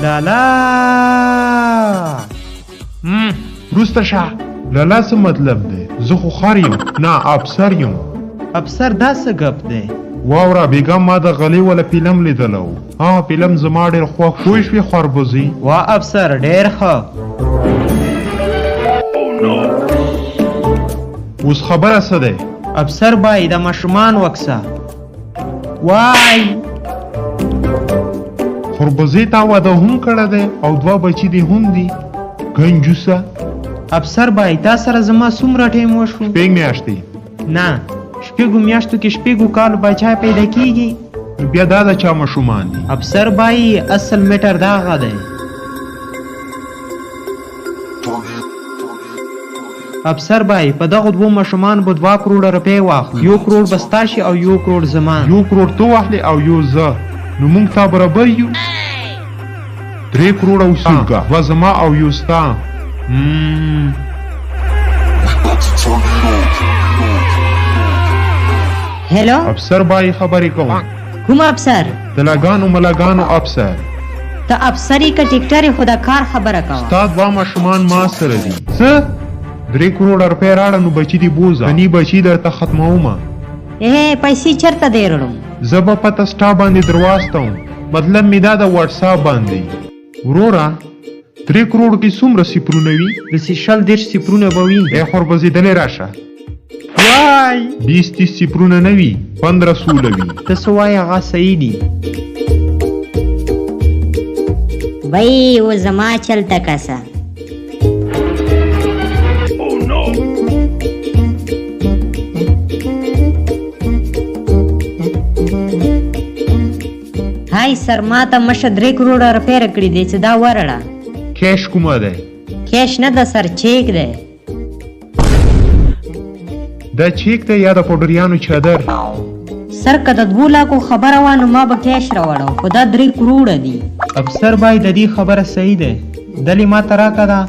لالا. وروسته شه. لالا څه مطلب دی؟ زه خو خر یم نه، افسر یم. افسر دا څه ګپ دی؟ واوره بیګا ما د غلې والا فلم لیدلی و. هغه فلم زما ډېر خوښ شو. پوه شوې خربوزې؟ وا افسر ډېر ښه. اوس خبره څه دی؟ افسر بای د ماشومان وکسه. وای خربوزې تا واده هم کړی دی او دوه بچي دې هم دي کنجوسه. افسر بای تا سره زما څومره ټایم وشو؟ شپږ میاشتې. نه، شپږو میاشتو کې شپږو کالو بچی پیدا کیږي. نو بیا دا د چا ماشومان دي؟ افسر بای اصل میټر دغه دی. افسر بای په دغو دوو ماشومانو به 2 کروړه روپۍ واخلو. 1 کروړ به ستا شي او 1 کروړ زما. 1 کروړ ته واخلې او یو زه، نو موږ تا برابر یو. 3 کروړه وسولګه، دوه زما او یو ستا. هلو افسر بای خبرې کوم. کوم افسر؟ د لاګانو ملاګانو افسر. ته افسر یې که ټیکټر یې؟ خو د کار خبره کوه. ستا دوه ماشومان ما سره دي. څه؟ 3 کروړه روپۍ راړه نو بچي دې بوځه، کني بچي درته ختمومه. ای پیسې چېرته دی رړم؟ زه به پته ستا باندې درواستوم. مطلب مې دا د واټساپ باندې. وروره 3 کروړو کې څومره صفرونه وي؟ داسې 20 30 صفرونه به وي. ای خوربزېدلی راشه. وای 20 30 صفرونه نه وي، 15 16 وي. ته څه وایې هغه صحیح دي. بی او زما چلته کسه. های سر ما ته مشه 3 کروړه روپۍ راکړي دي چې دا ورړه. کیش کومه دی؟ کیش نه ده سر، چیک دی. دا چیک دی یا د پوډریانو چادر؟ سر که د 2 لاکو خبره وه نو ما به کیش راوړو، خو دا 3 کروړه دي. افسر بای د دې خبره صحیح دی، دلې ما ته راکه ده.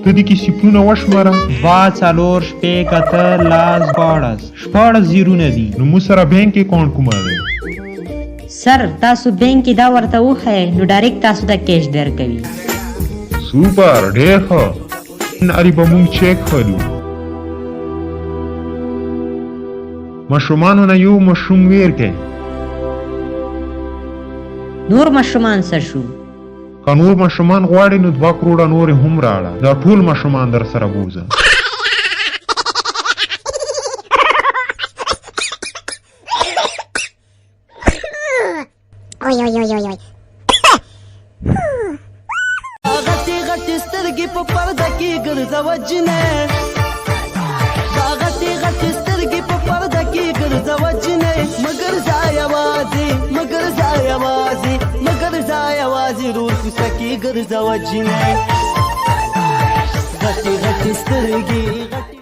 ته دې کې صفرونه وشماره. 2 4 6 8 10 12 16 زیرونه دي. نو موږ سره بانک اکاونټ کومه دی؟ سر تاسو بانک کې دا ورته وښیئ نو ډایرکټ تاسو ته کیش درکوي. سوپر، ډېر ښه. نن اري به موږ چیک خلو. ماشومانو نه یو ماشوم ویر کړئ. نور ماشومان څه شو؟ که نور ماشومان غواړي نو 2 کروړه نورې هم راړه، دا ټول ماشومان در سره بوځه. غټې غټې سترګې په پرده کې ګرځوه جینۍ، دا غټې غټې سترګې په پرده کې ګرځوه جینۍ. مه ګرځه یوازې، مه ګرځه یوازې، مه ګرځه یوازې، رور کوڅه کې ګرځوه جینۍ. غټې غټې سترګې غټې